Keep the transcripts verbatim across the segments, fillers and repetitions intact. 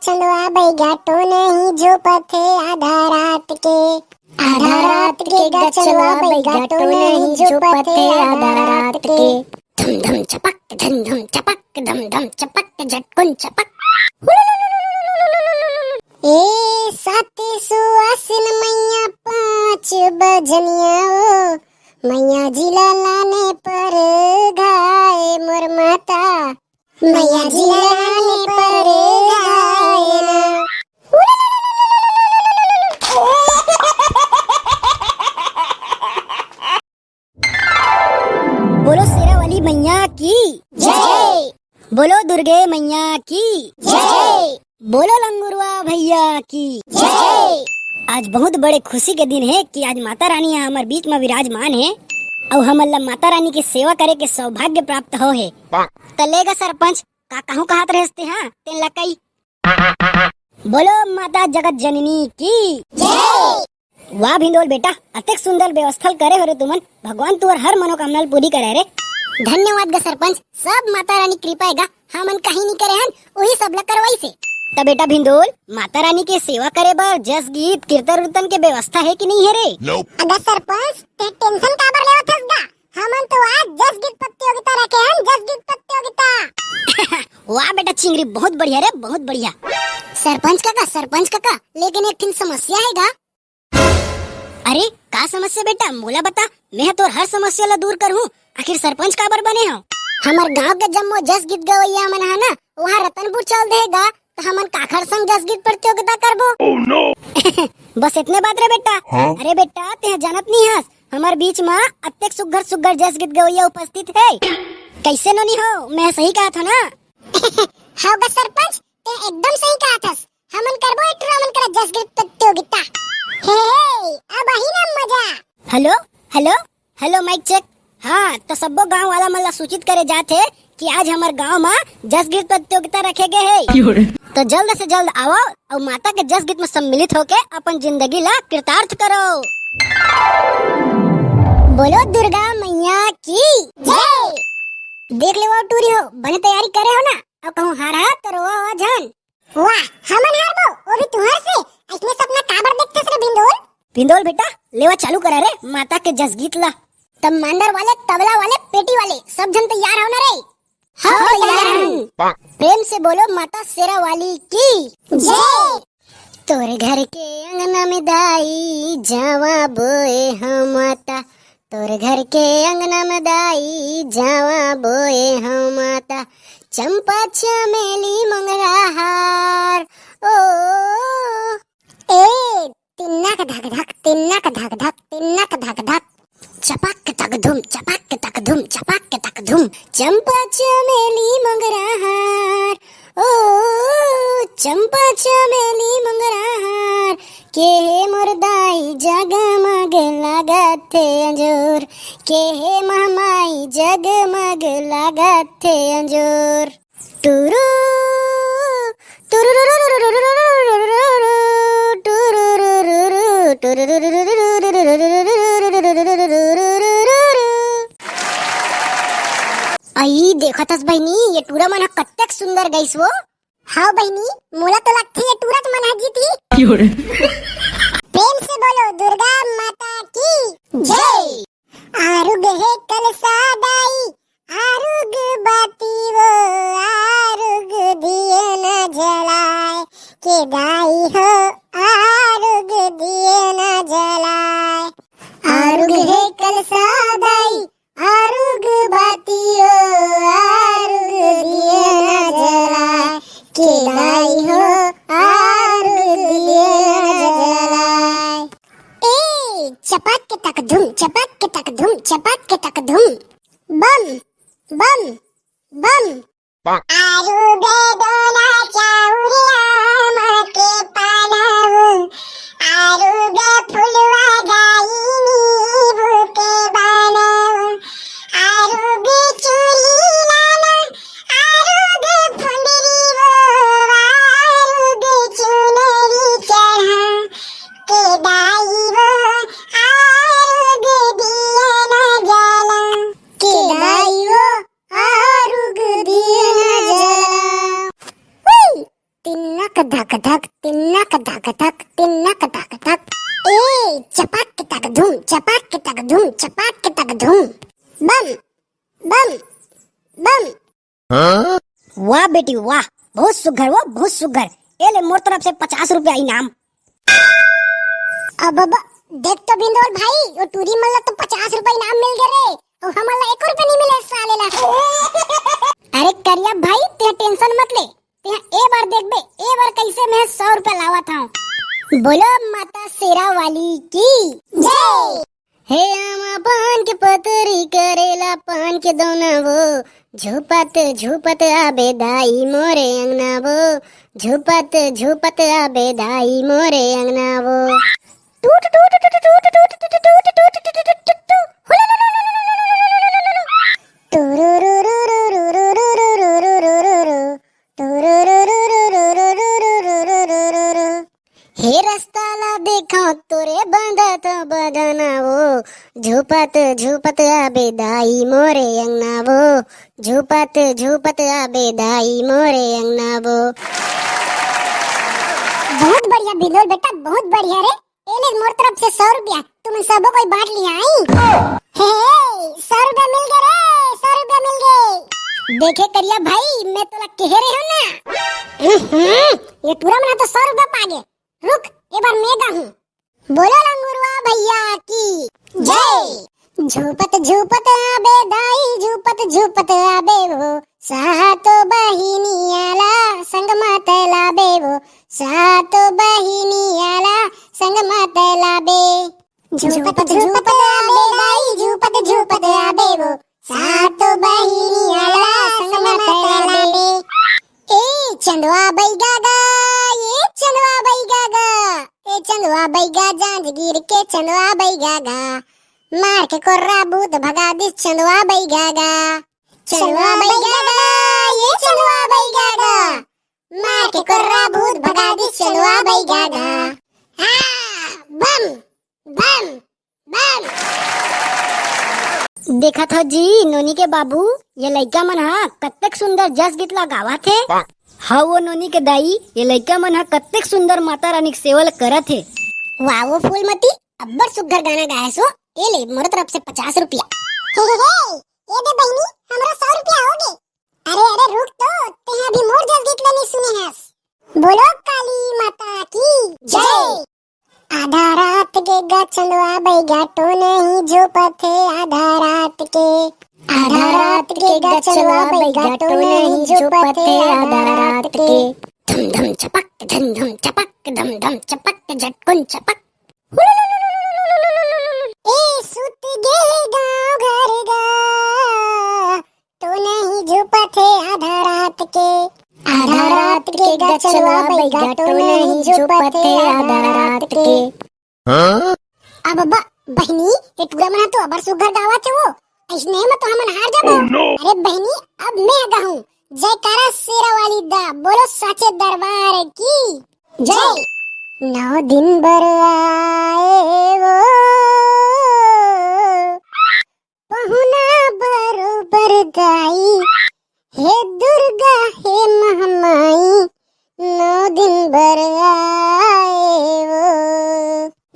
गचलवा बैगा टोनही झोपत हे आधा रात के। आधा रात के गचलवा बैगा टोनही झोपत हे आधा रात के। धम धम चपक, धम धम चपक, धम धम चपक, झटकुन चपक। ए साते सुवासिन मैया पाँच बजनिया ओ, मैया जी ला लाने पर घाय मोर माता। मैया जी ला लाने पर घाय ना। बोलो शेरा वाली मैया की जय। बोलो दुर्गे मैया की जय। बोलो लंगुरवा भैया की जय। आज बहुत बड़े खुशी के दिन हे कि आज माता रानी ह हमर बीच म विराजमान हे, अउ हमन ला माता रानी के सेवा करे के सौभाग्य प्राप्त हो हे। त ले गा सरपंच, का कहूँ कहत रहेस ते, हाँ, तेन ला कई। बोलो माता जगत जननी की जय। वाह भिंदोल बेटा, अतेक सुंदर व्यवस्था ल करे हो रे तुमन। भगवान तुहर हर मनोकामना ल पूरी करे रे। धन्यवाद गा सरपंच, सब माता रानी कृपा हे गा, हमन कहीं नहीं करे हन, वही सब ला करवाइस हे। त बेटा भिंदोल, माता रानी के सेवा करे बर जस गीत, कीर्तन उर्तन के व्यवस्था हे कि नहीं हे रे? अगा सरपंच, ते tension काबर लेवत हस गा? हमन तो आज जस गीत प्रतियोगिता रखे हन, जस गीत प्रतियोगिता। वाह बेटा चिंगरी, बहुत बढ़िया रे, बहुत बढ़िया। सरपंच काका, सरपंच काका, लेकिन एक ठिन समस्या हे गा। अरे का समस्या बेटा, मोला बता, मैं तोर हर समस्या ला दूर करहूँ। आखिर सरपंच काबर बने हव? हमर गांव के जम्मो जस गीत गवैया मन ह ना, वहाँ रतनपुर चल दे गा, त हमन काखर संग जस गीत प्रतियोगिता करबो? बस इतने बात रे बेटा। हाँ? अरे बेटा, तेह जानत नहीं हस, हमर बीच म अतेक सुग्घर सुग्घर जस गीत गवैया उपस्थित हे। कैसे नोनी हो, मैं सही कहा था ना? हव गा सरपंच, ते एकदम सही कहा थस। हमन करबो ए टूरा मन करा जस गीत प्रतियोगिता। हे, हे, अब आही ना मजा। Hello, hello, hello, mic check. हाँ, तो सब्बो गांव वाला मन ला सूचित करे जात हे कि आज हमर गांव म जस गीत प्रतियोगिता रखे गे हे। तो जल्द से जल्द आवव अउ माता के जस गीत म सम्मिलित होके अपन जिंदगी ला कृतार्थ करव। बोलो दुर्गा मैया की जय। देख लेवव टूरी हो, बने तैयारी करे हो ना? अउ कहूँ हार हा तो रोवा हो झन। वाह, हमन हारबो, वो भी तुहर से। अइसने सपना काबर देखथस रे भिंदोल? भिंदोल बेटा, लेवा चालू करा रे माता के जस गीत ला। तब मांदर वाले, तबला वाले, पेटी वाले, सब झन तैयार हो ना रे? हाँ, हाँ, तैयार तैयार हन। हन। प्रेम से बोलो माता शेरा वाली की जय। तोर घर के अंगना में दाई जावा बोए हम माता, तोर घर के अंगना में दाई जावा बोए हम माता, चंपा चमेली मोंगरा हार। ओ ए, तिन्नक धक धक, तिन्नक धक धक, तिन्नक धक धक। चपक तक धुम, चपक तक धुम, चपक तक धुम। चंपा चमेली मोंगरा हार, ओ चंपा चमेली मोंगरा हार, के हे मोर दाई जगमग लागत हे अंजोर, के हे महमाई जगमग लागत हे अंजोर। टुरु, टुरुरुरुरुरुरुरुरुरुरुरु, टुरुरुरुरुरु, टुरुरुरुरुरुरुरुरुरु। अई, देखत हस बहिनी, ये टूरा मन ह कतेक सुंदर गइस वो। हव बहिनी, मोला तो लगथे ये टूरा मन ह जीतही। प्रेम से बोलो दुर्गा माता की जय। आरुग हे कलसा दाई, आरुग बाती वो, आरुग दिए न जलाए, के दाई हो, आरुग दिए न जलाए। आरुग हे कलसा दाई, आरुग बाती वो, आरुग दिए न जलाए, के दाई हो, आरुग दिए न जलाए। ए, चपक तक धुम, चपक तक धुम, चपक तक धुम। Bomb, bomb, bomb. आरुग डोना चाउरिया माँ के पानाऊ, आरुग फुलवा गाई नींबू के बानाऊ, आरुग चूड़ी लाना, आरुग फुंदरी वो, आरुग चुनरी चढ़ा, के दाई वो, आरुग दिया ना जाला। के दाई वो, आरुग दिया ना जाला। हुई! तिन्नक धक धक, तिन्नक धक धक, तिन्नक धक धक। ए, चपक तक धुम, चपक तक धुम, चपक तक धुम। Bomb, bomb, bomb. वाह बेटी वाह, बहुत सुघर वो, बहुत सुघर। ए ले मोर तरफ से पचास रुपया इनाम। अब, अब देख तो बिंदोल भाई, वो टूरी मन ला तो पचास रुपया इनाम मिल गए रे, और हमन ला एको रुपया नहीं मिले साले ला। अरे करिया भाई, ते टेंशन मत ले, ते ए बार देखबे, ए बार कैसे मैं सौ रुपया लावत हूँ। बोलो माता शेरा वाली की जय। हे आमा पान के पतरी, करेला पान के दौना वो, झुपत झुपत आबे दाई मोरे अंगना वो, झुपत झुपत आबे दाई मोरे अंगना वो। टूट टूट टूट टूट टूट टूट टूट टूट टूट टूट टूट। हे रस्ता ला देखा तोरे बांधत बदना वो, झुपत झुपत आबे दाई मोरे अंगना वो, झुपत झुपत आबे दाई मोरे अंगना वो। बहुत बढ़िया बिंदोल बेटा, बहुत बढ़िया रे। ए ले मोर तरफ से सौ रुपया, तुमन सबो कोई बांट लिया आई। हे, सौ रुपया मिल गए रे, सौ रुपया मिल गए। देखे करिया भाई, मैं तोला कहे रहे हूँ ना। हम्म, ये टूरा मन तो सौ रुपया पा गए। रुक, ए बार मैं गाहूँ। बोलो लंगुरवा भैया की जय। झूपत झूपत आबे दाई, झूपत झूपत आबे वो, सातो बहिनिया ला संग मा तैं लाबे वो, सातो बहिनिया ला संग मा तैं लाबे। झूपत झूपत आबे दाई, झूपत झूपत आबे वो, सातो बहिनिया ला संग मा तैं लाबे। ए चंदवा बैगा गा, ए चंदवा बैगा गा, ए चंदवा बैगा, जांजगीर के चंदवा बैगा गा, मार के कोर्रा भूत भगा दिस चंदवा बैगा गा। चंदवा बैगा गा, ए चंदवा बैगा गा, मार के कोर्रा भूत भगा दिस चंदवा बैगा गा। हाँ, बम, बम, बम। देखत हव जी, नोनी के बाबू, ये लइका मन ह कतेक सुंदर जस गीत ला गावत हे। हव वो नोनी के दाई, ये लइका मन ह कतेक सुंदर माता रानी के सेवा ल करत हे। वाह वो फूलमती, अब्बड़ सुग्घर गाना गाए सो। ए ले, मोर तरफ से पचास रुपया। हे, हे, हे, ये दे बहिनी, हमरा सौ रुपया हो गे। अरे, अरे, रुक तो, तेहा अभी मोर जस गीत ल नहीं सुने हस। बोलो काली माता की जय। आधा रात के गा चंदवा बैगा टो नहीं झोपत हे, आधा रात के। आधा रात के गा चंदवा बैगा टो नहीं झोपत हे, आधा रात के। धम धम चपक, धम धम चपक, धम धम चपक, झटकुन चपक। ए सुत गे हे गाँव घर गा, तो नहीं झुपत हे आधा रात के। आधा रात के गा चंदवा बैगा, तो नहीं झुपत हे आधा रात के। हाँ? अब ब-, बहिनी, ये टूरा मन ह तो अब्बड़ सुग्घर गावत हे वो। अइसने म तो हमन हार जाबो। Oh, no! अरे बहिनी, अब मैं गाहूँ। जयकारा शेरा वाली दा, बोलो साचे दरबार की जय। नौ दिन बर आए वो पहुना बरोबर दाई, हे दुर्गा हे महामाई, नौ दिन बर आए वो।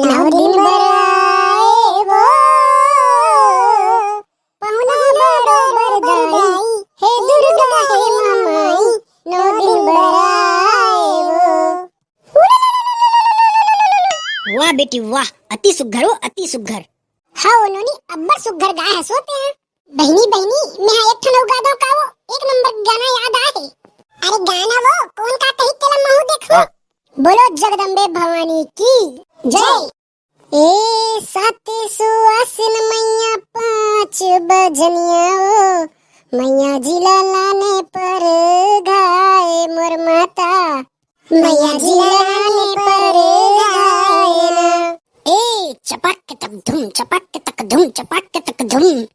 नौ दिन बर आए वो, पहुना बरोबर दाई, हे दुर्गा हे महामाई, नौ दिन बर आए वो। वाह बेटी वाह, अति सुघर हो, अति सुघर। हाँ, ओ नोनी, अब्बड़ सुघर गाय हस ओ तें। बहिनी, बहिनी, मैं हा एक ठन अउ गा दंव का वो, एक नंबर गाना याद आए हे। अरे गाना वो, कोन का कही तेला महू देखो। बोलो जगदम्बे भवानी की जय। ए साते सुवासिन मैया पाँच बजनिया ओ, मैया जी ला लाने पर घाय मोर माता। मैया जी ला लाने पर घाय ना। ए चपक तक धुम, चपक तक धुम, चपक तक धुम।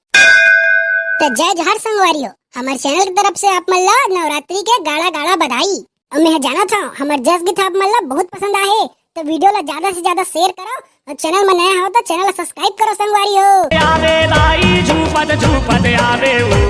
त जय जोहार संगवारी हो, हमर चैनल की तरफ से आप मन ला नवरात्रि के गाड़ा गाड़ा बधाई। अउ मैं जानत हव, हमर जस गीत आप मन ला बहुत पसंद आए हे, तो वीडियो ला ज्यादा से ज्यादा शेयर करो अउ चैनल में नया हो तो चैनल ला सब्सक्राइब करो संगवारी हो। आवे दाई झूपत झूपत आवे वो,